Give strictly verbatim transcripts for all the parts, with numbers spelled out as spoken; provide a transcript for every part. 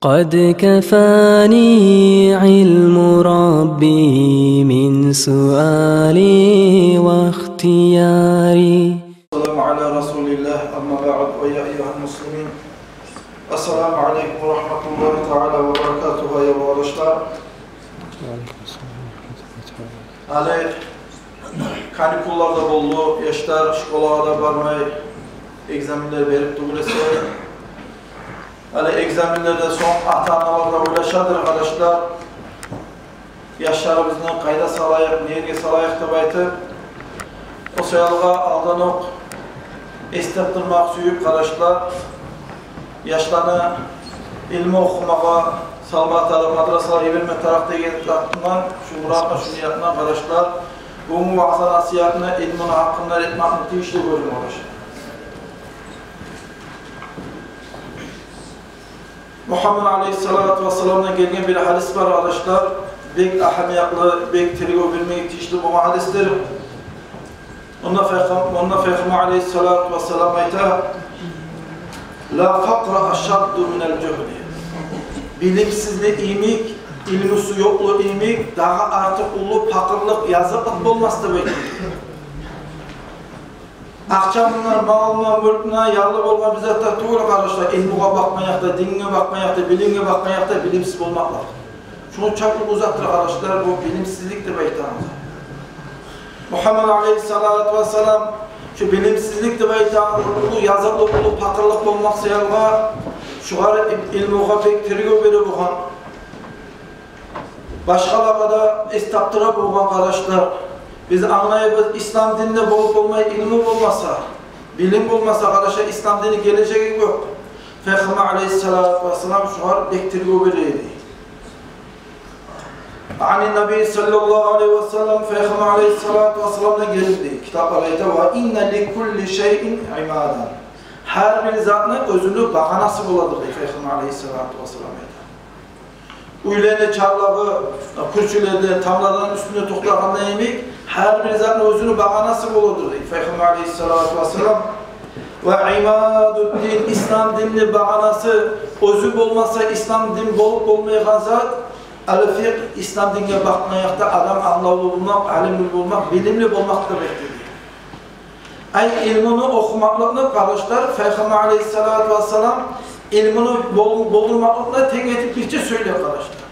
قد كفاني علم ربي من سؤالي واختياري. السلام على رسول الله، أما بعد، ويا أيها المسلمين. السلام عليكم ورحمة الله تعالى وبركاته, аявлу къардашлар. Гьали каникуллар да болду, яшлар школагъа да бармай, экзаменлер берип тюгюл эсе. Гьали экзаменлерден сонг ата-аналар да ойлашадыр, къардашлар, яшларыбызны къайда салайыкъ, не ерге салайыкъ деп айтып. О саялгъа алдан окъ эс тапдырмакъ сююп, къардашлар, яшланы илму охумагъа салма тарыкъ, мадрасалагъа йиберме тарыкъ деген затындан, шу муратына, шу ниятына, къардашлар, бугюнгю ваъза-насигьатны илмуну гьакъында этмекни тийишли гёрдюм, къардашлар. Мугьаммад алейгьиссалату вассаламдан гелген бир гьадис бар, къардашлар. Бек агьамиятлы, бек тергев бермеге тийишли болгъан гьадисдир. Онда Пайхам-, онда Пайхаммар алейгьиссалату вассалам айта: «Ла факъра ашадду минал жугьли». Билимсизлик йимик, илмусу ёкълукъ йимик дагъы артыкъ уллу пакъырлыкъ, языкълыкъ болмас деп айта. Акъча булан, мал булан, мюлк булан ярлы болгъан бир зат да тюгюл, къардашлар, илмугъа бакъгъан якъда, динге бакъгъан якъда, билимге бакъгъан якъда билимсиз болмакълыкъ. Шунчакъы уллу затдыр, къардашлар, бу билимсизлик деп айтагъан зат. Мугьаммад алейгьиссалату вассалам шу билимсизлик деп айтагъан уллу языкълыкъ, уллу пакъырлыкъ болмакъ саялгъа, шугъар ил-, илмугъа бек тергев бере болгъан. Башгъалагъа да эс тапдыра болгъан, къардашлар. Биз англайбыз, ислам динде болуп болмай, илму болмаса, билим болмаса, къардашлар, ислам динни гележеги ёкъ. Пайхаммар алейгьиссалату вассалам шугъар бек тергев бере эди. Ани Наби саллаллагьу алейгьи ва саллам, Пайхаммар алейгьиссалату вассаламдан гелди. Китаплар айта: «Ва инна ли кулли шайин имадан». Гьар бир затны оьзюню багъанасы боладыр, дей Пайхаммар алейгьиссалату вассалам айта. Уьйлени чарлагъы кюрчюлерден, тамлалардан уьстюнде токътагъанда йимик, гьар бир затны оьзюню багъанасы боладыр, дей Пайхаммар алейгьиссалату вассалам. Ва имадуддин, ислам динни багъанасы оьзю болмаса, ислам дин болуп болмайгъан зат, ал-фикъгь, ислам динге бакъгъан якъда адам англавлу болмакъ, алимли болмакъ, билимли болмакъ демекдир. Ай, илмуну охумакълыкъны, къардашлар, Пайхаммар алейгьиссалату вассалам илмуну бол-, болдурмакълыкъны тенг этип бирче сёйлей, къардашлар.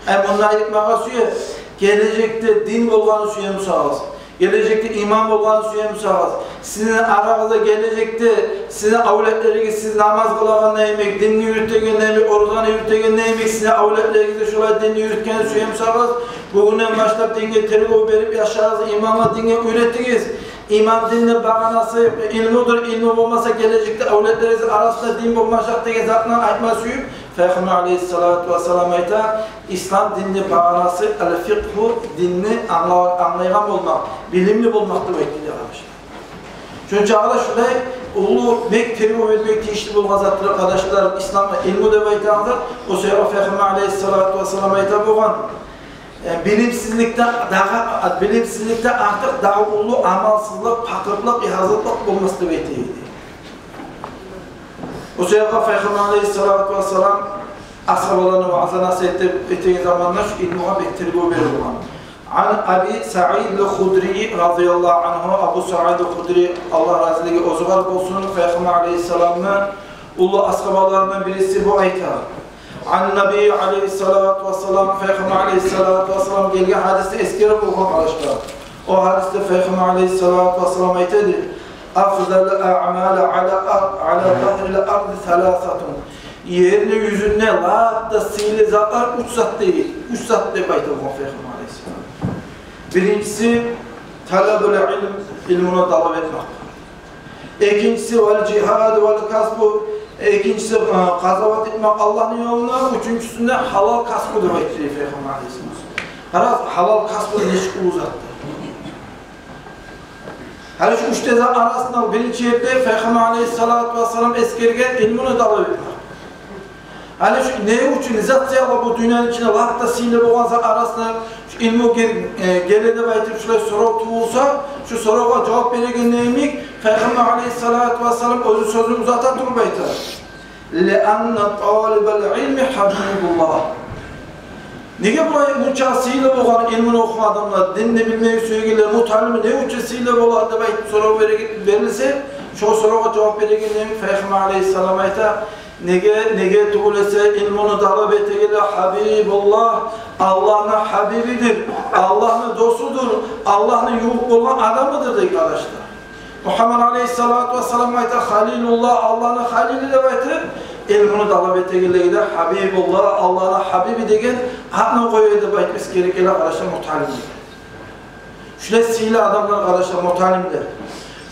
Ай, мунда айтмагъа сюе, гележекде дин болгъанны сюе бусагъыз, гележекде иман болгъанны сюе бусагъыз, сизин арагъызда гележекде сизин авлетлеригиз сиз намаз къылагъанда йимик, динни юрютегенде йимик, оразаны юрютегенде йимик, сизин авлетлеригиз де шолай динни юрютгенни сюе бусагъыз, бугюнден башлап динге тергев берип, яшларыгъызны имангъа, динге уьйретигиз. Иман динни багъанасы илмудур, илму болмаса, гележекде авлетлеригиз арасында дин болмажакъ деген затны айтма сююп, Пайхаммар алейгьиссалату вассалам айта: ислам динни багъанасы ал-фикъгьу, динни англа-, англайгъан болмакъ, билимли болмакъ деп айтды, дей, къардашлар. Шунчакъы да шулай уллу, бек тергев бермек тийишли болгъан затдыр, къардашлар, ислам илму деп айтагъан зат. О саялы Пайхаммар алейгьиссалату вассалам айта болгъан: Э, билимсизликде дагъы, билимсизликде артыкъ дагъы уллу амалсызлыкъ, пакъырлыкъ, языкълыкъ болмас деп айта эди. О саялгъа Пайхаммар алейгьиссалату вассалам асгьабаларына ваъза-насигьат этеген заманда шу илмугъа бек тергев бере болгъан. Ан Аби Саид ал-Худри радияллагьу ангьу, Абу Саид ал-Худри, Аллагь разилиги оьзюгер болсун, Пайхаммар алейгьиссаламны уллу асгьабаларындан бириси, бу айта: Ан Наби алейгьиссалату вассалам, Пайхаммар алейгьиссалату вассалам гелген гьадисни эсгере болгъан, къардашлар. О гьадисде Пайхаммар алейгьиссалату вассалам айта эди: «Афзалу аъмали ала ар-, ала загьрил арди саласатун». Ерни юзюнде лап да сыйлы затлар уьч зат, дей, уьч зат деп айта болгъан Пайхаммар алейгьиссалам. Биринчиси, талабул илм, илмуну талап этмек. Экинчиси, вал жигьад вал касбу, экинчиси, э, къазават этмек Аллагьны ёлунда, уьчюнчюсюнде гьалал касбу деп айтды Пайхаммар алейгьиссалам. Къарагъыз, гьалал касбу нечик уллу затдыр. Гьали шу уьч де зат арасында биринчи ерде Пайхаммар алейгьиссалату вассалам эсгерген илмуну талап этмек. Гьали шу не учун, не зат саялы бу дюньяны ичинде лап да сыйлы болгъан зат арасына шу илму гел-, э, геле деп айтып шулай сорав тувулса, шу соравгъа жавап берегенде йимик, Пайхаммар алейгьиссалату вассалам оьзю сёзюн узата туруп айта: «Лианна талибал илми гьабиб». Неге булай мунча сыйлы болгъан илмуну охугъан адамлар, динни билмеге сюегенлер, муталимлер неге мунча сыйлы бола деп айтып сорав бере-, берилсе, шо соравгъа жавап берегенде Пайхаммар алейгьиссалам айта: неге, неге тюгюл эсе илмуну талап этегенлер Гьабибуллагь, Аллагьны гьабибидир, Аллагьны досудур, Аллагьны ювукъ болгъан адамыдыр дей, къардашлар. Мугьаммад алейгьиссалату вассалам айта, Халилуллагь, Аллагьны халили деп айтып, илмуну талап этегенлеге де Гьабибуллагь, Аллагьны гьабиби деген атны къоя деп айтып эсгере геле, къардашлар, муталимлер. Шулай сыйлы адамлар, къардашлар, муталимлер.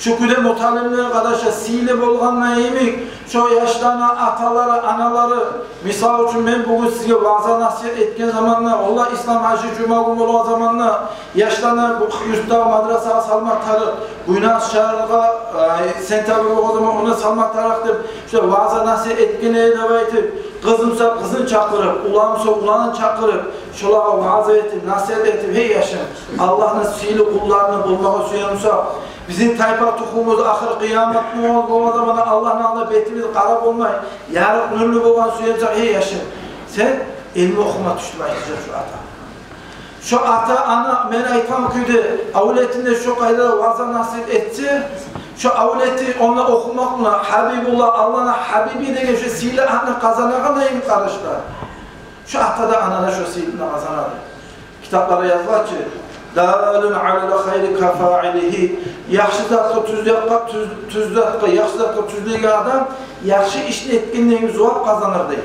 Шу кюйде муталимлер, къардашлар, сыйлы болгъанда йимик, шо яшланы аталары, аналары, мисал учун, мен бугюн сизге ваъза-насигьат этген заманда, олар ислам гьажи жума гюн болгъан заманда, яшланы бу юртдагъы мадрасагъа салма тарыкъ, Буйнакск шагьаргъа, э, сентябрь болгъан заман онда салма тарыкъ деп, шо ваъза-насигьат этген эди деп айтып, къызым буса къызын чакъырып, улан буса уланын чакъырып, шолагъа ваъза этип, насигьат этип: гьей яшым, Аллагьны сыйлы къулларындан болмагъа сюе бусанг, бизин тайпа-тухумубуз ахыр къыямат болгъан, болгъан заманда Аллагьны алдында бетибиз къара болмай, ярыкъ нюрлю болгъан сюе бусанг, гьей яшым, сен илму охума тюш деп айтажакъ шо ата. Шо ата-ана, мен айтгъан кюйде, авлетине шо къайда ваъза-насигьат этсе, шо авлети онда охумакъ булан Гьабибуллагь, Аллагьны гьабиби деген шо сыйлы атны къазанагъан да йимик, къардашлар, шо ата да, ана да шо сыйлыны къазанады. Китапларда языла чы: «Даллун алал хайри кафаилигьи». Яхшы затгъа, тюз затгъа, тюз, тюз затгъа, яхшы затгъа тюзлеген адам яхшы ишни этгенден зувап къазаныр дей.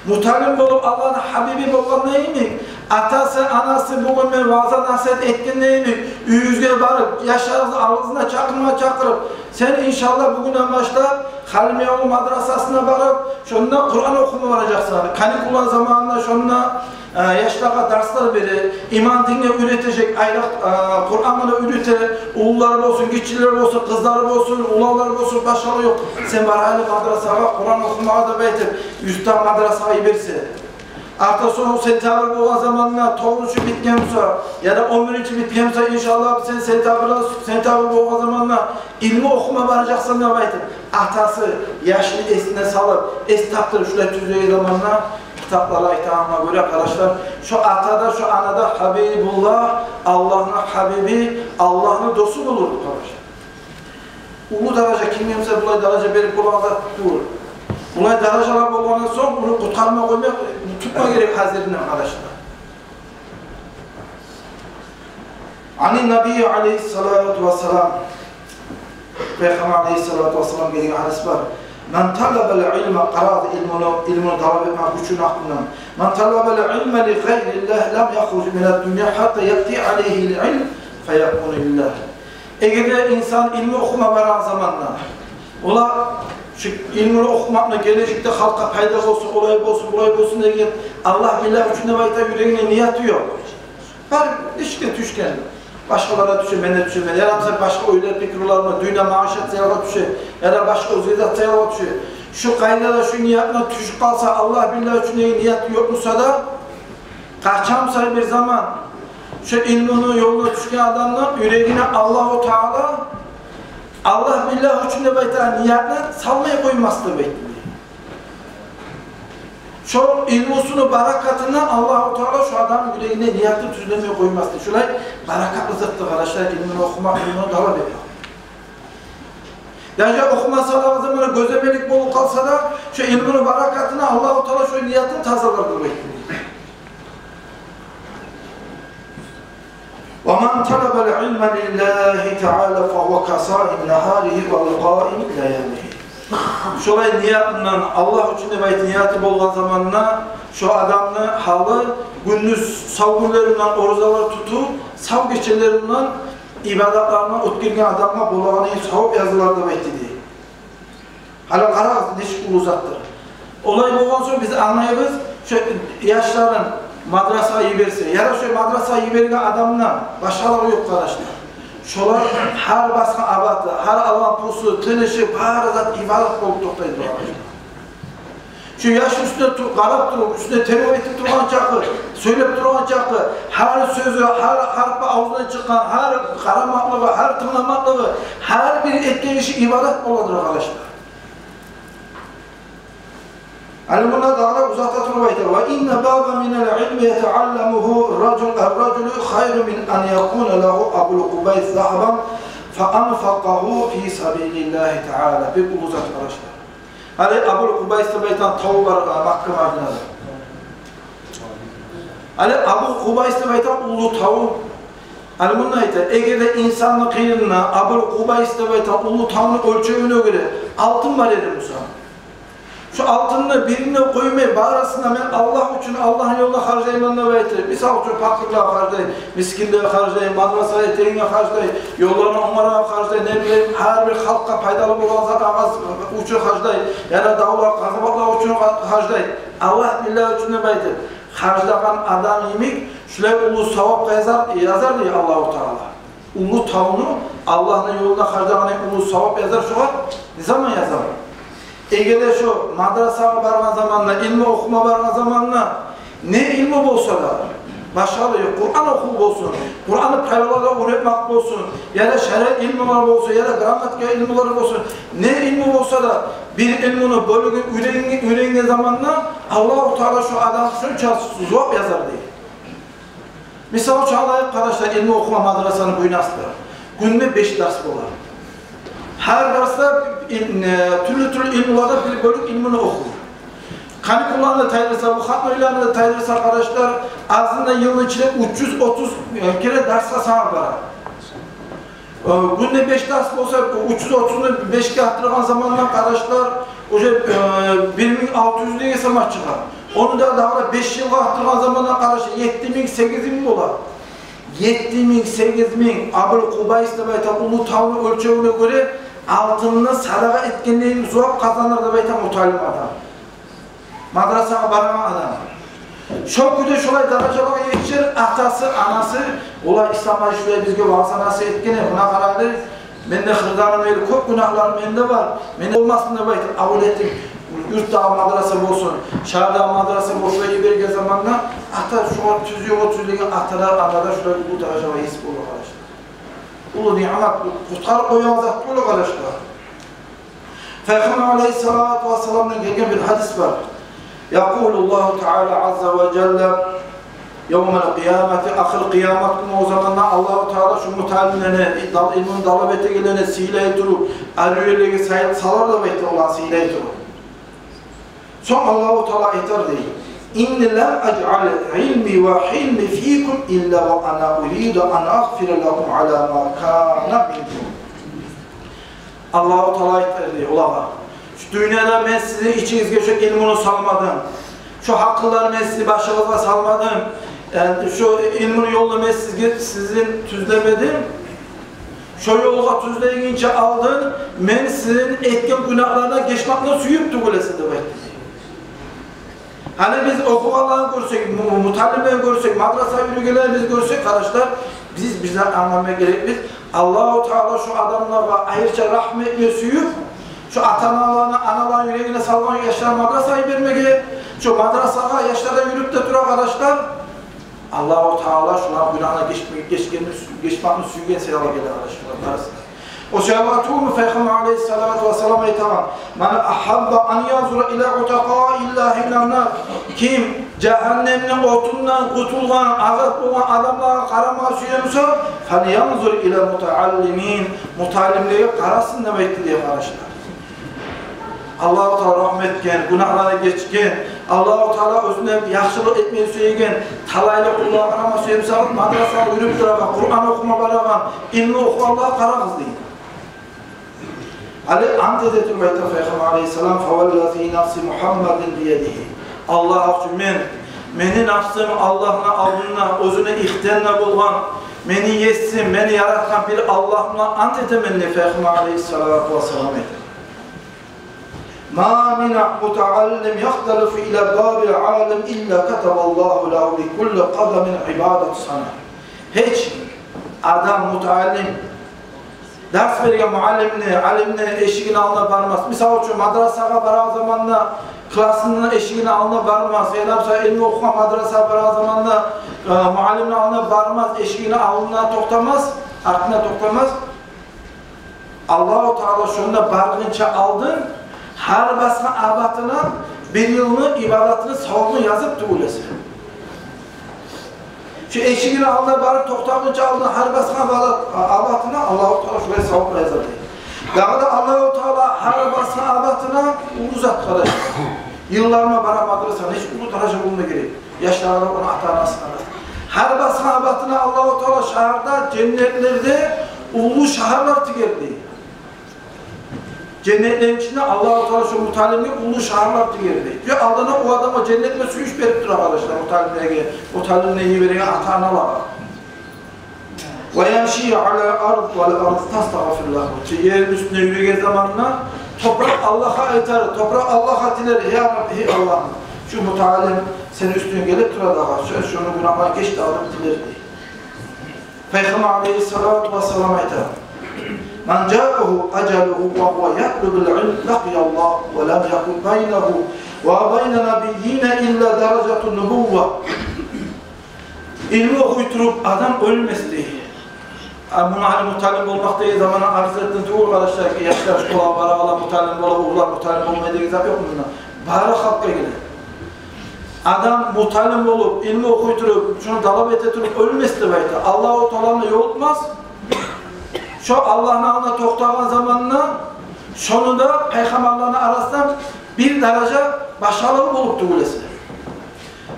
Муталим болуп, Аллагьны гьабиби болгъанда йимик, атасы, анасы бугюн мен ваъза-насигьат этгенден йимик, уьюгюзге барып, яшларыгъызны авзуна чакъырма чакъырып, сен, иншаллагь, бугюнден башлап Халимбекавул мадрасасына барып, шонда Къуран охума баражакъсан. Каникуллар заманында шонда, э, яшлагъа дарслар бере, иман, динге уьйретежек, айрокъ, э, Къурангъа да уьйрете, уллулар болсун, гиччилер болсун, къызлар болсун, уланлар болсун, башгъалар ёкъ. Сен бар гьали мадрасагъа Къуран охумагъа деп айтып, юртдагъы мадрасагъа йиберсе. Артда сонг сентябрь болгъан заманда, тогъузунчу битген буса, яда он биринчи битген буса, иншаллагь, сен сентябрь, сентябрь болгъан заманда илму охума баражакъсан деп айтып, атасы яшны эсине салып, эс тапдырып, шулай тюзлеген заманда, китаплар айтагъангъа гёре, къардашлар, шо ата да, шо ана да Гьабибуллагь, Аллагьны гьабиби, Аллагьны досу болур, къардашлар. Уллу даража, кимге буса булай даража берип болагъан зат тюгюл. Булай даражалар болгъандан сонг, ону къутгъарма къоймай, тутма герек гьазиринден, къардашлар. Анин Набий алейгьиссалату вассалам, Пайхаммар алейгьиссалату вассалам гелген гьадис бар. «Ман талабал илма», къарагъыз, илмуну, илмуну талап этмек учун акъылдан. «Ман талабал илма ли гъайриллагь лам яхруж минад дунья хатта яъти алейгьил илм фаякуну лиллагь». Эгер де инсан илму охума барагъан заманда, олар шу илмуну охумакъны гележекде халкъгъа пайда болсун, олай болсун, булай болсун деген, Аллагь, биллагь учун деп айтып, юрегинде нияты ёкъ. Бир ишге тюшген, башгъалар да тюше, мен де тюшемен, яда буса башгъа ойлар, пикрулар, дюнья, маишат саялы тюше, яда башгъа оьзге зат саялы тюше. Шу къайда да шу ниятына тюшюп къалса, Аллагь, биллагь учун деген нияты ёкъ буса да, къачан буса бир заман шу илмуну ёлуна тюшген адамны юрегине Аллагьу Таала, Аллагь, биллагь учун деп айтагъан ниятны салмай къоймас деп айтды. Шо илмусуну баракатындан Аллагьу Таала шо адамны юрегине ниятын тюзлемей къоймас деп. Шулай баракатлы затдыр, къардашлар, илмуну охумакъ, илмуну талап этмек. Даже охумасагъыз, заманы гёземелик болуп къалса да, шо илмуну баракатына Аллагьу Таала шо ниятын тазалар деп айтды. «Ва ман талабал илма лиллагьи таала фагьува касаим нагьаригьи вал къаим лаялигьи». Шолай ниятындан, Аллагь учун деп айтып нияты болгъан заманда, шо адамны гьалы гюндюз сав гюнлеринден оразалар тутуп, сав гечелеринден ибадатларына оьтгерген адамгъа болагъаны савап язылар деп айтды дей. Гьали къарагъыз, нечик уллу затдыр. Олай болгъан сонг биз англайбыз, шо яшларын мадрасагъа йиберсе, яда шо мадрасагъа йиберген адамдан башгъалыгъы ёкъ, къардашлар. Шолар гьар басгъан абаты, гьар алгъан пусу, тынышы, бары зат ибадат болуп токътай тура, къардашлар. Шу яш уьстюне ту-, къарап туруп, уьстюне тергев этип тургъан чакъы, сёйлеп тургъан чакъы, гьар сёзю, гьар гьарпы авзундан чыкъгъан, гьар къарамакълыгъы, гьар тынгламакълыгъы, гьар бир этген иши ибадат боладыр, къардашлар. Гьали мунда дагъы да узата туруп وإن بابا من العلم يتعلمه الرجل، الرجل خير من أن يكون له أبو القبيس ذهبا فأنفقه في سبيل الله تعالى. Бек уллу зат, къардашлар. Гьали Абул Къубайс деп айтагъан тав бар, а, Макка, Мадинада. Гьали Абул Къубайс деп айтагъан уллу тав. Гьали мунда айта, эгер де инсанны къырыйында Абул Къубайс деп айтагъан уллу тавну оьлчевюне гёре алтын бар эди буса, шо алтынны бирин де къоймай, барысын да мен Аллагь учун, Аллагьны ёлуна харжлайман деп айтып, мисал учун, пакъырлагъа харжлай, мискинлеге харжлай, мадраса этегенге харжлай, ёлланы онгарагъа харжлай, не билейим, гьар бир халкъгъа пайдалы болгъан зат, агъаз учун харжлай, яда давлар, къазаватлар учун ха-, харжлай, Аллагь, биллагь учун деп айтып харжлагъан адам йимик, шулай уллу савап язар, язар дей Аллагьу Таала. Уллу тавну Аллагьны ёлуна харжлагъан йимик уллу савап язар шогъар. Не заман язар? Эгер де шо мадрасагъа баргъан заманда, илму охума баргъан заманда, не илму болса да, башгъа да ёкъ, Къуран охув болсун, Къуранны правилаларын уьйретмек болсун, яда шариат илмулар болсун, яда грамматика илмулары болсун, не илму болса да, бир илмуну бёлюгюн уьйренген, уьйренген заманда Аллагьу Таала шо адамгъа шонча савап язар дей. Мисал учун алайыкъ, къардашлар, илму охума мадрасаны бинасында гюнде беш дарс бола. Гьар дарсда ил-, э, тюрлю-тюрлю илмулардан бир бёлюк илмуну охуй. Каникулланы тайдырса, выходнойланы тайдырса, къардашлар, азында йылны ичинде уьч юз отуз, э, керен дарсгъа сама бара. Э, гюнде беш дарс болса, уьч юз отузну бешге артдыргъан заманда, къардашлар, уже, э, бир минг алты юз деген сама чыгъа. Ону да дагъы да беш йылгъа артдыргъан заманда, къардашлар, етти минг, сегиз минг бола. Етти минг, сегиз минг Абул Къубайс деп айтагъан уллу тавну оьлчевюне гёре алтынны садагъа этгендейин зувап къазаныр деп айта муталим адам. Мадрасагъа барагъан адам. Шо кюйде шолай даражалагъа етишир атасы, анасы. Олар исламда шулай бизге ваъза-насигьат этген, муна къарагъыз, менде хырданым эли, кёп гюнагьларым менде бар. Мен болмасын деп айтып, авул этип, юртдагъы мадраса болсун, шагьардагъы мадраса болсун, йиберген заманда ата, шогъар тюз ёлгъа тюзлеген аталар, аналар шулай уллу даражалагъа ес болур, къардашлар. Уллу ниъмат, къутгъарып къоягъан зат тюгюл, къардашлар. Пайхаммар алайгьиссалату вассаламдан гелген бир гьадис бар. يقول الله تعالى عز وجل يوم القيامة, ахыр къыямат гюню, о заманда Аллагьу Таала шу муталимлени, дал-, илмуну талап этегенлени сыйлай туруп, арив ерлеге сай-, салар деп айта, оланы сыйлай туруп. Сонг Аллагьу Таала айтар дей: إني لم أجعل علمي وحلمي فيكم إلا وأنا أريد أن أغفر لكم على ما كان منكم. Аллагьу Таала айтар дей олагъа: шу дюньяда мен сизин ичигизге шу илмуну салмадым, шу гьакъылланы мен сизин башыгъызгъа салмадым, яни шу илмуну ёлуну мен сизге, сизин тюзлемедим. Шо ёлгъа тюзлейгинче алдын мен сизин этген гюнагьлардан гечмекни сююп тюгюл эсе деп айтды. Гьали биз охугъанланы гёрсек, му-, муталимлени гёрсек, мадрасагъа юрюйгенлени биз гёрсек, къардашлар, биз бир зат англама герекбиз. Аллагьу Таала шу адамлагъа айрыча рагьму этме сююп, шу ата-аналаны, аналаны юрегине салгъан яшларын мадрасагъа йибермеге, шу мадрасагъа яшлар да юрюп де тура, къардашлар. Аллагьу Таала шуланы гюнагьын гечме-, гечгенни сю-, гечмекни сюйген саялы геле, къардашлар, барысы. О саялы тюгюлмю Пайхаммар алайгьиссалату вассалам айтагъан: من أحب أن ينظر إلى عتقاء الله من النار. Ким жагьаннемни отундан къутулгъан, азат болгъан адамлагъа къарамагъа сюе буса, فلينظر إلى المتعلمين, муталимлеге къарасын деп айтды дей, къардашлар. Аллагьу Таала рагьму этген, гюнагьларын гечген, Аллагьу Таала оьзюне яхшылыкъ этмеге сюеген талайлы къуллагъа къарама сюе буса, мадрасагъа юрюп турагъан, Къуран охума барагъан, илму охугъанлагъа къарагъыз дей. Гьали ант эте туруп айта Пайхаммар алайгьиссалам: فوالذي نفس محمد بيده. Аллагь учун мен, мени напсым Аллагьны алдында оьзюне ихтиярда болгъан, мени есим, мени яратгъан бир Аллагь булан ант этемен дей Пайхаммар алайгьиссалату вассалам айта. ما من متعلم يختلف إلى باب العالم إلا كتب الله له بكل قدم عبادة سنة. Гьеч адам, мутааллим, дарс берген муаллимни, алимни эшигини алдына бармас. Мисал учун, мадрасагъа барагъан заманда классны эшигини алдына бармас. Яда буса илму охугъан мадрасагъа барагъан заманда, э, муаллимни алдына бармас, эшигини алдына токътамас, артына токътамас. Аллагьу Таала шонда баргъынча алдын гьар басгъан абатына Бир йылны ибадатыны савабын язып тюгюл эсе. Шу эшигини алдына барып токътагъынча алдын гьар басгъан абат-, абатына Аллагьу Таала шулай савап яза дей. Дагъы да Аллагьу Таала гьар басгъан абатына уллу зат къарай. Йылларына бара мадрасагъа, нечик уллу даража болма герек. Яшларына, ону ата-анасына да. Гьар басгъан абатына Аллагьу Таала шагьарда, женнетлерде уллу шагьарлар тигер дей. Женнетлени ичинде Аллагьу Таала шо муталимге уллу шагьарлар тигер дей. Ва алда да о адамгъа женнетде сююнч берип тура, къардашлар, муталимлеге, муталимлени йибереген ата-аналагъа. Ва ямши алал арз вал арз тастагъфиру лагьу. Чи ерни уьстюнде юрюген заманда топуракъ Аллагьгъа айтар, топуракъ Аллагьгъа тилер: «Я Рабби, гьей Аллагьым, шу муталим сени уьстюнге гелип тура дагъы, шу, шону гюнагьларын геч дагъы», — деп тилер дей. Пайхаммар алайгьиссалату вассалам айта: «Ман жаагьу ажалугьу ва гьува ятлубул илм лакъияллагь ва лам якун байгьинагьу ва байгьина набиййина илла даражатун нубувва». Илму охуй туруп адам оьлмес дей. А муну гьали муталим болмакъ деген заманда арз этдим тюгюл, къардашлар, яшлар школагъа барагъанлар муталим бола, уллулар муталим болмай деген зат ёкъ мунда. Бары халкъгъа геле. Адам муталим болуп, илму охуй туруп, шуну талап эте туруп оьлмес деп айта. Аллагьу Тааланы ёлукъмас. Шо Аллагьны алдына токътагъан заманда шону да пайхаммарланы арасындан бир даража башгъалыгъы болуп тюгюл эсе.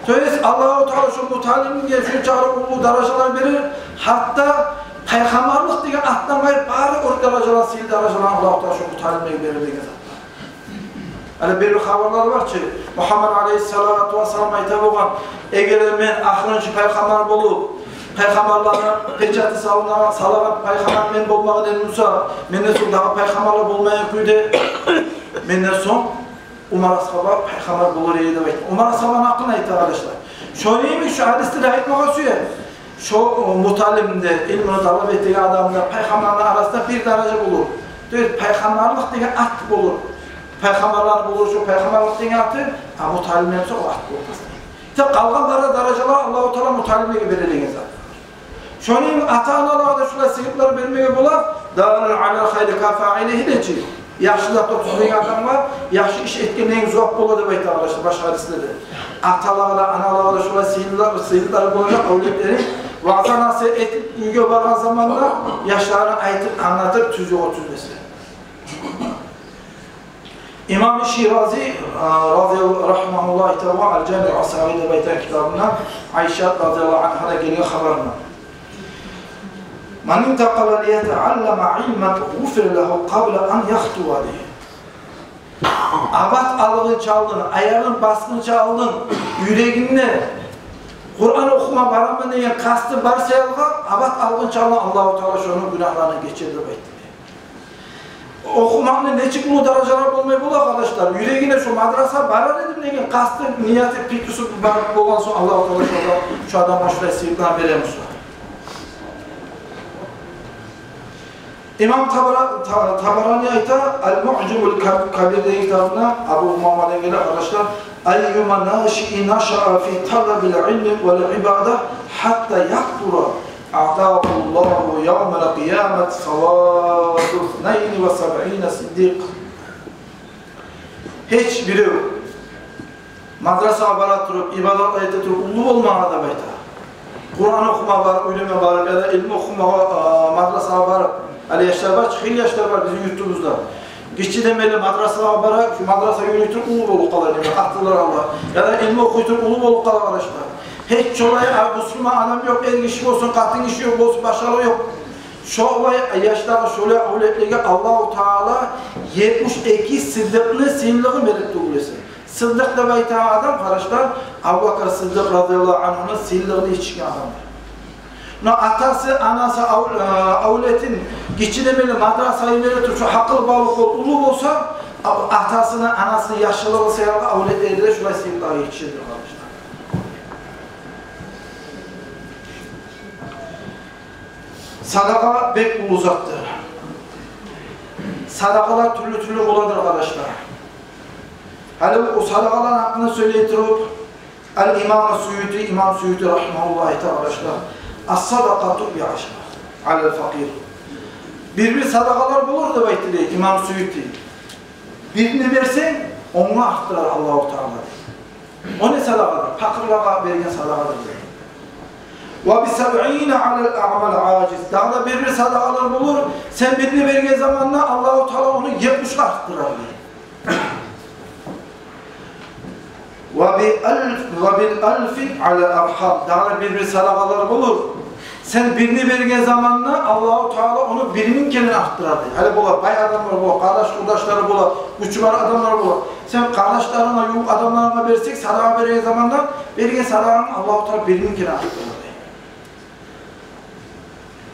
То есть Аллагьу Таала шо муталимге шунчакъы уллу даражалар берер, гьатта пайхаммарлыкъ деген атдан къайры бары оьр даражалар, сыйлы даражалар Аллагьу Таала шо муталимлеге берер деген зат. Гьали бир-бир хабарлар бар чы, Мугьаммад алайгьиссалату вассалам айта болгъан: «Эгер де мен ахырынчы пайхаммар болуп, пайхаммарланы печаты салынагъан, салагъан пайхаммар мен болмагъан эдим буса, менден сонг дагъы пайхаммарлар болмайгъан кюйде, менден сонг Умар асгьаба пайхаммар болур эди», — деп айта. Умар асгьабаны гьакъын айта, къардашлар. Шону йимик шу гьадисде де айтмагъа сюе. Шо, о, муталим де, илмуну талап этеген адам да пайхаммарланы арасында бир даража болур. То есть пайхаммарлыкъ деген ат болур. Пайхаммарланы болур шо пайхаммарлыкъ деген аты, а муталимлени буса о ат болмас. Тек къалгъан бары даражалар Аллагьу Таала муталимлеге бере деген зат. Шону йимик ата-аналагъа да шулай сыйлыкълар бермеге бола. «Даллун алал хайри кафаилигьи» дечи. Яхшы затда тюзлеген адамгъа яхшы иш этгенден зувап бола деп айта, къардашлар, башгъа гьадислерде. Аталагъа да, аналагъа да шулай сыйлыкълар, сыйлыкълар болажакъ авлетлери. Ваъза-насигьат этип, уьйге баргъан заманда яшларына айтып, англатып, тюз ёлгъа тюзлесе. Имам Ширази, а, разияллагьу, рагьимагьуллагь, айта болгъан «Ал-Жамиу ас-Сагъир» деп айтагъан китабында Айшат разияллагьу ангьадан гелген хабарында: «Ман интакъала лиятааллама илман гъуфира лагьу къабла ан яхтуа», — дей. Абат алгъынча алдын, аягъын басгъынча алдын, юрегинде Къуран охума бараман деген къасты бар саялгъа, абат алгъынча алдын Аллагьу Таала шону гюнагьларын гечер деп айтды. Охумакъны нечик уллу даражалар болмай бола, къардашлар. Юрегине шо мадрасагъа барар эдим деген къасты, нияты, пикрусу бар болгъан сонг, Аллагьу Таала шо, шо адамгъа шулай сыйлыкълар бере буса. Имам Табара-, Та-, Табарани айта, «Ал-Муъжамул Каб-, Кабир» деген китабында, Абу Умамадан геле, къардашлар: «Айюма нашиин нашаа фи талабил илми вал ибада гьатта якбура, аътагьуллагьу явмал къиямати саваду иснайни ва сабъина сиддикъ». Гьеч бирев мадрасагъа бара туруп, ибадат эте туруп уллу болмагъан адам айта. Къуран охума барып, уьйренме барып, яда илму охумагъа, а, мадрасагъа барып, гьали яшлар бар, чы, хыйлы яшлар бар бизин юртубузда. Гиччи демели мадрасагъа бара, шу мадраса юрюй туруп уллу болуп къала, демек, атылар ала. Яда илму охуй туруп уллу болуп къала, къардашлар. Гьеч шолай, а, бусурман адам ёкъ, эр гиши болсун, къатын гиши ёкъ болсун, башгъалыгъы ёкъ. Шолай яшлагъа, шолай авлетлеге Аллагьу Таала етмиш эки сыддыкъны сыйлылыгъын берип тюгюл эсе. Сыддыкъ деп айтагъан адам, къардашлар, Абубакар Сыддыкъ разияллагьу ангьуну сыйлылыгъын етишген адамдыр. Но атасы, анасы ав-, э, авлетин гиччи демели мадрасагъа йибере туруп, шо гьакъылбалыкъ болуп уллу болса, а-, атасыны, анасыны яхшылыгъы саялы авлетлери де шулай сыйлылыкъгъа етишедир, къардашлар. Садакъа бек уллу затдыр. Садакъалар тюрлю-тюрлю боладыр, къардашлар. Гьали о садакъаланы гьакъында сёйлей туруп, Ал-Имам Суюти, имам Суюти рагьимагьуллагь айта, къардашлар: «Ас-садакъату, яхшы, алал факъир». Бир-бир садакъалар болур деп айтды дей имам Суюти. Бирини берсенг, онгъа артдырар Аллагьу Таала дей. О не садагъадыр? Пакъырлагъа берген садагъадыр дей. «Ва би сабъина алал аъмал ажиз». Дагъы да бир-бир садагъалар болур, сен бирни берген заманда Аллагьу Таала ону етмишге артдырар дей. «Ва би алф-, ва бил алфи алал архам». Дагъы да бир-бир садагъалар болур, сен бирни берген заманда Аллагьу Таала ону бир минг керен артдырар дей. Гьали бола, бай адамлар бола, къардаш-къурдашлары бола, гючю бар адамлар бола. Сен къардашларынга, ювукъ адамларынга берсенг, садагъа берген заманда берген садагъанг Аллагьу Таала бир минг керен артдырар дей.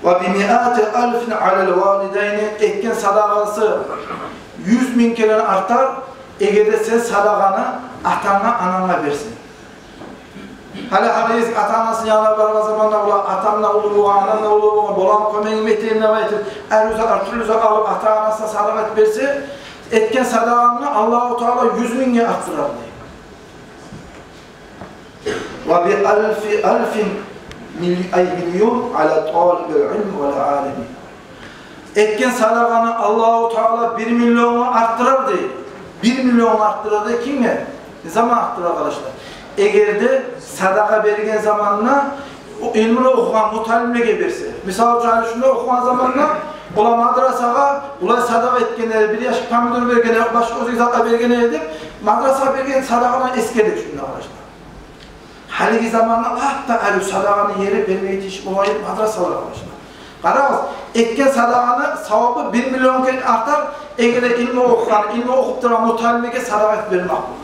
«Ва би миати алфин алал валидайни». Этген садагъасы юз минг керен артар, эгер де сен садагъаны атанга, ананга берсенг. Гьали, гьали ата-анасыны янына баргъан заманда, бола, атам да уллу болгъан, анам да уллу болгъан, болагъан кёмегим этейим деп айтып, ар узакъ, ар тюрлю узакъ алып, ата-анасына садагъа этип берсе, этген садагъангны Аллагьу Таала юз мингге артдырар дей. «Ва би алфи алфин мил-, ай, миллион ала талибил илми вал алими». Этген садагъаны Аллагьу Таала бир миллионгъа артдырар дей. Бир миллионгъа артдырар дей. Кимге? Не заман артдырар, къардашлар? Эгер де садагъа берген заманда о илмуну охугъан муталимлеге берсе. Мисал учун, гьали шунда охугъан заманда олар мадрасагъа, олар садагъа этген эди, бир яш помидор берген эди, башгъа оьзге затла берген эди деп, мадрасагъа берген садагъаланы эсгердик шунда, къардашлар. Гьалиги заманда лап да арив садагъаны ери, бермеге тийишли болгъан ер мадрасалар, къардашлар. Къарагъыз, этген садагъаны савабы бир миллион керен артар, эгер де илму охугъан, илму охуп турагъан муталимлеге садагъа этип бермек болгъан.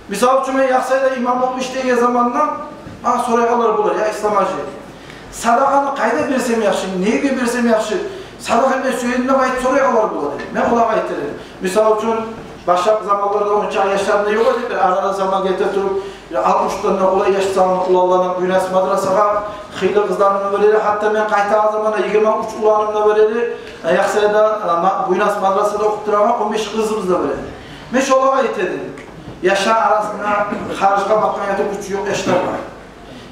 Мисал учун, мен Яхсайда имам болуп ишлеген заманда, магъа сорайгъанлар болар: «Я Ислам-гьажи, садагъаны къайда берсем яхшы, неге берсем яхшы? Садагъа этме сюемен», – деп айтып сорайгъанлар болар эди. Мен олагъа айтар эдим. Мисал учун, башгъа заманларда онча яшларым да ёкъ эди, бир арада заман гете туруп, бир алтмышдан да къолай яш салынып, уланланы Буйнакск мадрасагъа, хыйлы къызларымны берер эди. Гьатта мен къайтагъан заманда йигирма уьч уланымны берер эди. Яхсайда, а, ма-, Буйнакск мадрасада охуп турагъан он беш къызыбызны берер эди. Мен шолагъа айтар эдим: яшланы арасында харжгъа бакъгъан яда гючю ёкъ яшлар бар.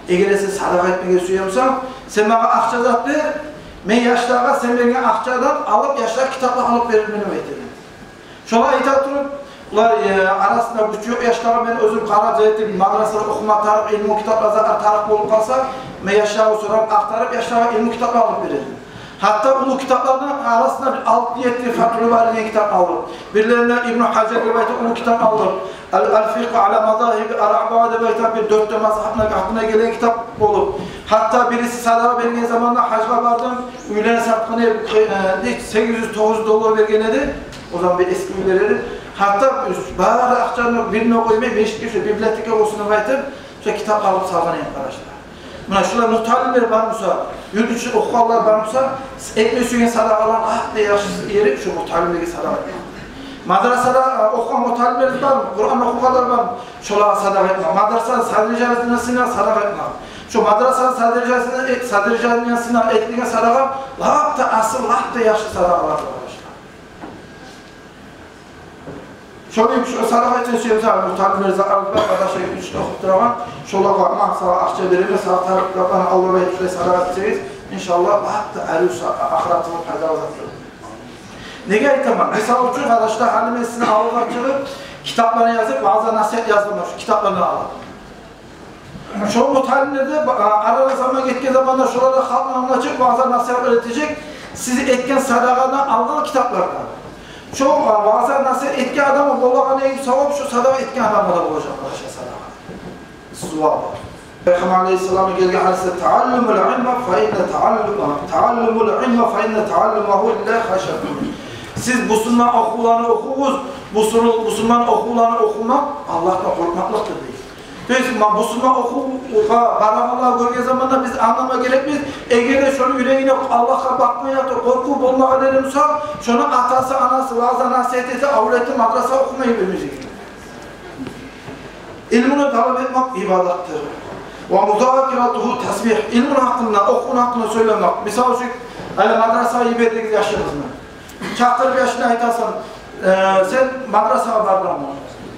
Эгер де сен садагъа этмеге сюе бусанг, сен магъа акъча зат бер, мен яшлагъа сен берген акъчадан алып, яшлагъа китаплар алып берирмен деп айтар эдим. Шолай айта туруп, олар, э, арасында гючю ёкъ яшлагъа мен оьзюм къарап, зат этип, мадрасада охума тарыкъ илму китаплар, затлар тарыкъ болуп къалса, мен яшлагъа сорап, ахтарып, яшлагъа илму китаплар алып берер эдим. Гьатта уллу китапланы арасында бир алты-етти Фатгьул Бари деген китап алдым. Бирлеринде Ибну Гьажар деп айтып уллу китап алдым. Ал-, Ал-Фикъгьу ала мазагьибил арбаа деп айтып, бир дёрт де мазгьабны гьакъына гелген китап болуп. Гьатта бириси садагъа берген заманда гьажгъа бардым. Уьйлени сатгъаны, э, сегиз юз, тогъуз юз доллар берген эди. О заман бир эски уьйлер эди. Гьатта бары акъчаны бирине къоймай, межитге, шо библиотекагъа къойсун деп айтып, шо китап алып салгъан эдим, къардашлар. Муна шулай муталимлер бар буса, юрт ичинде охугъанлар бар буса, этме сюеген садагъаланы лап да яхшы ери шо муталимлеге садагъа этмек. Мадрасада, э, охугъан муталимлер бар, Къуран охугъанлар бар, шолагъа садагъа этмек. Мадрасаны садрижаниясына садагъа этмек. Шо мадрасаны садрижаниясына, э, садрижаниясына этилген садагъа лап да асыл, лап да яхшы садагъалардыр, къардашлар. Шону шу садагъа этсенг, сен сагъа муталимлер, затлар бар, къардашлар, юрт ичинде охуп турагъан, шолагъа, магъа, сагъа акъча беремен, сагъа тарыкъ китапланы ал деп айтып шулай садагъа этсегиз, иншаллагь, лап да арив са-, ахыратыгъыз пайдалы затдыр. Неге айтаман? Мисал учун, къардашлар, гьали мен сизин авулгъа чыгъып, китапланы язып, ваъза-насигьат язгъанман, шу китапланы алып. Шо муталимлер де, а, арада заман гетген заманда шолар да халкъны алдына чыгъып ваъза-насигьатлар этежек, сиз этген садагъаны алгъан китаплардан. Шо, а, ваъза-насигьат этген адамгъа болагъан эки савап шо садагъа этген адамгъа да болажакъ, къардашлар, садагъа. Сувап бар. Пайхаммар алейгьиссаламдан гелген гьадисде: «Таалламул илма, фа инна тааллама, таалламул илма, фа инна таалламагьу лиллагьи хашятун». Сиз бусурман охувланы охугъуз, бусур-, бусурман охувланы охумакъ Аллагьдан къоркъмакълыкъдыр, дей. То есть, ма-, бусурман охувгъа барагъанланы гёрген заманда биз англама герекбиз, эгер де шону юрегинде Аллагьгъа бакъмай ятып, къоркъув болмагъан эди буса, шону атасы, анасы ваъза-насигьат этип, авлетин мадрасагъа охумай йибермежек эди. Илмуну талап этмек ибадатдыр. Ва музакиратугьу тасбигь. Илмуну гьакъында, охувну гьакъында сёйлемек. Мисал учун, гьали мадрасагъа йибердигиз яшыгъызны. Чакъырып яшына айтасан: «Э, сен мадрасагъа бардынгмы?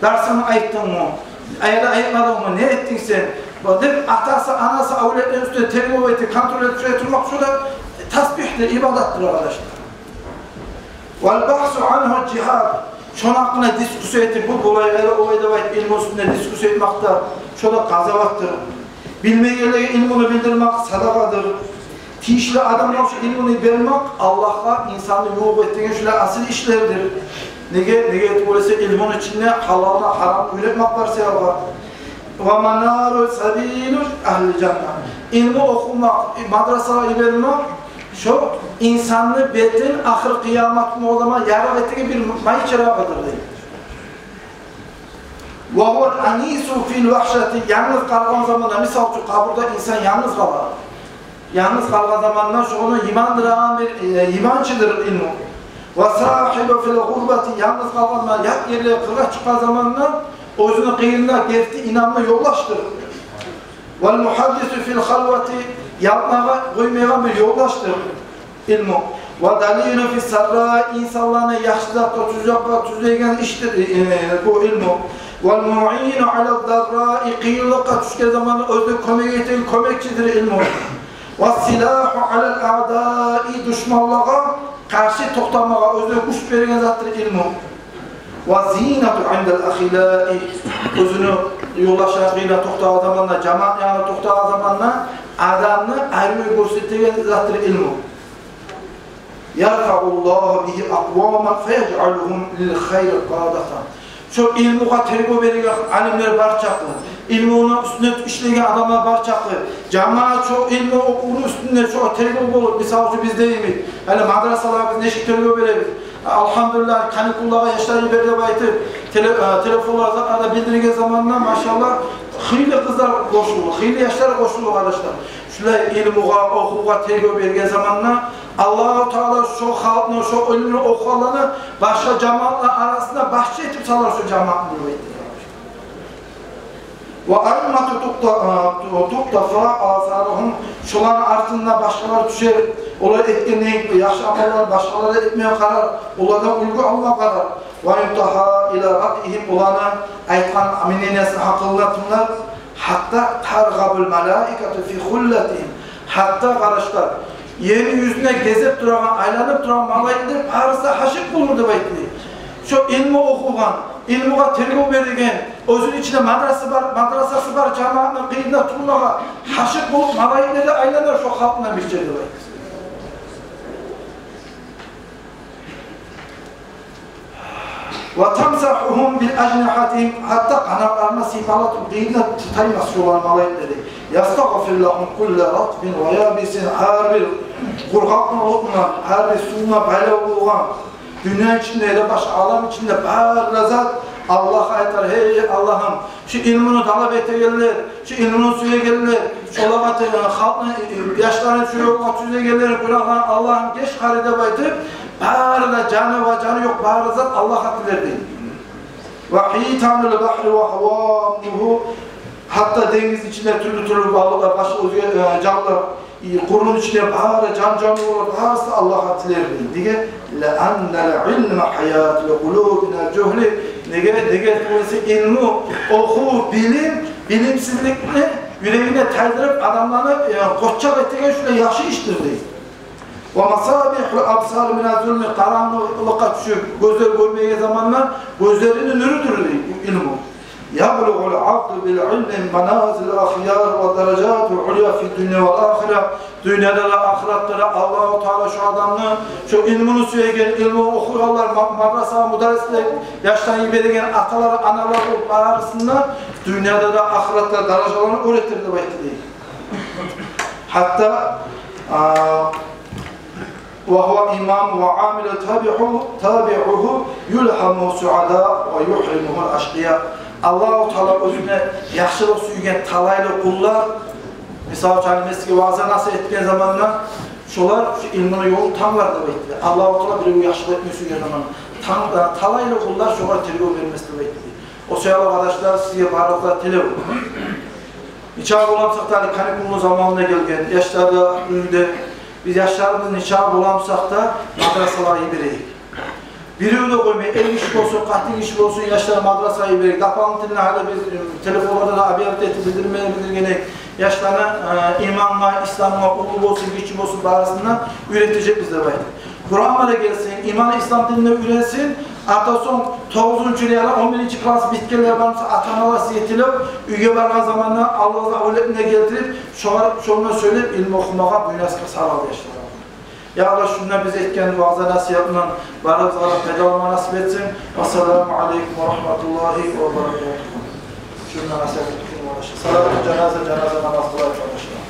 Дарсынгны айтдынгмы? Яда айтмадынгмы? Не этдинг сен?» Деп атасы, анасы авлетни уьстюне тергев этип, контроль этип, шолай турмакъ, шо да тасбигьдир, ибадатдыр, къардашлар. Вал багьсу ангьу жигьад. Шону гьакъында дискуссия этип, бу булай, эре олай деп айтып, илму уьстюнде дискуссия этмек де, шо да къазаватдыр. Билмейгенлеге илмуну билдирмек садагъадыр. Тийишли адамлагъа шо илмуну бермек Аллагьгъа инсанны ювукъ этеген шулай асил ишлердир. Неге, неге тюгюл эсе, илмуну ичинде гьалалны, гьарамны уьйретмек бар себеп. Ва манару сабили агьлил жанна. Илму охумакъ, мадрасагъа йибермек, шо инсанны бетин ахыр къыямат гюн, о заман ярыкъ этеген бир май чырагъыдыр, дей. Ва гьува анису фил вагьшати, янгыз къалгъан заманда, мисал учун, къабурда инсан янгыз къала. Янгыз къалгъан заманда шону йыбандырагъан бир, э, йыбанчыдыр илму. Ва сагьибу фил гъурбати, янгыз къалгъан, ят ерлеге, къыргъа чыкъгъан заманда оьзюню къырыйында герти, инамлы ёлдашдыр. Вал мугьаддису фил халвати, ялкъмагъа къоймайгъан бир ёлдашдыр илму. Ва далилу фис сарра, инсанланы яхшы затгъа, тюз якъгъа тюзлейген ишлер, э, бу илму. Вал муину алад дарраи, къыйынлыкъгъа тюшген заманда оьзюне кёмек этеген кёмекчидир илму. Ва силагьу алал аъдаи, душманлагъа къаршы токътамагъа оьзюне гюч береген затдыр илму. Ва зинату индал ахиллаи, оьзюню ёлдашлары къырыйына токътагъан заманда, жамаат янына токътагъан заманда адамны арив гёрсетеген затдыр илму. Ярфаъуллагьу бигьи акъваман фаяжъалугьум лил хайри къадатан. Шо илмугъа тергев береген алимлер бар чакъы, илмуну уьстюнде ишлеген адамлар бар чакъы, жамаат шо илму охувну уьстюнде шо тергев болуп, мисал учун, биз деймиз, гьали мадрасалагъа биз нечик тергев беребиз? Алгьамдулиллагь, каникуллагъа яшлар йибер деп айтып, теле-, э, телефонларда да билдирген заманда, машаллагь, хыйлы къызлар къошулду, хыйлы яшлар къошулду, къардашлар. Шулай илмугъа, охувгъа тергев берген заманда Аллагьу Таала шо халкъны, шо илмуну охугъанланы башгъа жамаатлар арасында башчы этип салар шо жамаатны деп айтды. Ва аиммату тукъта-, э, ту-, тукътафа асаругьум, шоланы артына башгъалар тюшер, олар этген яхшы амалланы башгъалар да этмеге къарар, олардан уьлгю алма къарар. Ва юнтагьа ила раъйигьим, оланы айтгъан мнениясына, гьакъылына тынглар. Гьатта таргъабул малаикату фи хуллатигьим. Гьатта, къардашлар, ер юзюнде гезип турагъан, айланып турагъан малайиклер барысы да гьашыкъ болур деп айтды. Шо илму охугъан, илмугъа тергев береген, оьзюню ичинде мадрасасы бар, мадрасасы бар жамаатны къырыйында турмагъа гьашыкъ болуп, малайиклер де айланар шо халкъны бир чер деп айтды. Ва тамсагьугьум би ажнигьатигьим, гьатта къанатларына сыйпалатып, къырыйына таймас шолар малайиклер. Ястагъфир лагьум кулла ратбин ва ябисин, гьар бир къургъакъны отуна, гьар бир сувуна байлав болгъан, дюнья ичинде яда башгъа алам ичинде бары да зат Аллагьгъа айтар: «Гьей Аллагьым, шу илмуну талап этегенлер, шу илмуну сюегенлер, шолагъа те-, халкъны, яшларын шу ёлгъа тюзегенлерин гюнагьларын, Аллагьым, геч гьари», — деп айтып, бары да, жаны ва жаны ёкъ бары зат Аллагьгъа тилер, дей. Ва гьитанул багьри ва гьавамугьу, гьатта денгиз ичинде тюрлю-тюрлю балыкълар, башгъа оьзге, э, жанлар, къурну ичинде бары жан-жаныварлар, барысы Аллагьгъа тилер, дей. Неге? Лианнал илма гьаятул къулуби минал жугьли. Неге? Неге тюгюл эсе, илму, охув, билим билимсизликни юрегине тайдырып, адамланы, э, къоччакъ этеген шулай яхшы ишдир, дей. Ва масабигьул абсари миназ зулми, къарангылыкъгъа тюшюп, гёзлер гёрмейген заманда гёзлерини нюрюдюр, дей, илму. Яблугъул абду бил илми маназилал ахъяр ва даражатул уьлья фид дунья вал ахира. Дюньяда да, ахыратда да Аллагьу Таала шо адамны, шо илмуну сюеген, илму охугъанлар, ма-, мадраса мударрислер, яшларын йибереген аталар, аналар, барысын да дюньяда да, ахыратда да даражаларын оьр этер деп айтды, дей. Гьатта, а, ва гьува имам ва амилу табиу-, табиугьу юлгьаму суада ва югьримугьул ашкъия. Аллагьу Таала оьзюне яхшылыкъ сюйген талайлы къуллар, мисал учун, гьали мен сизге ваъза-насигьат этген заманда, шолар шу илмуну ёлун танглар деп айтды. Аллагьу Таала биревге яхшылыкъ этме сюйген заманда, тан-, э, талайлы къуллар шогъар тергев бермес деп айтды. О саялы, къардашлар, сизге барыгъызгъа тилев. Нечакъы боламсакъ да, гьали каникулну заманы да гелген, яшлар да уьйде. Биз яшларыбызны нечакъы боламсакъ да мадрасалагъа йиберейик. Бирев де къоймай, эр гиши болсун, къатын гиши болсун, яшлар мадрасагъа йиберейик. Дополнительно гьали биз, э, телефонларда да объявить этип билдирме билдирген эдик. Яшланы, э, имангъа, исламгъа, уллу болсун, гиччи болсун, барысын да уьйретежекбиз деп айтып. Къуран да гелсин, иман, ислам динин де уьйренсин, Артда сонг тогъузунчу яда он биринчи класс битгенлер бар буса, ата-аналар сиз этилип, уьйге баргъан заманда Аллагьны авлетине гелтирип, шогъар, шонда сёйлеп, илму охумагъа, буйнаксгъа салагъыз яшлар. Я Аллагь, шунда биз этген ваъза-насигьатдан барыбызгъа да пайдаланма насип этсин. Ассаламу алейкум ва рагьматуллагьи ва баракатугь. Шунда насигьат этген ваъза. Салату жаназа, жаназа намаз къылайыкъ, къардашлар.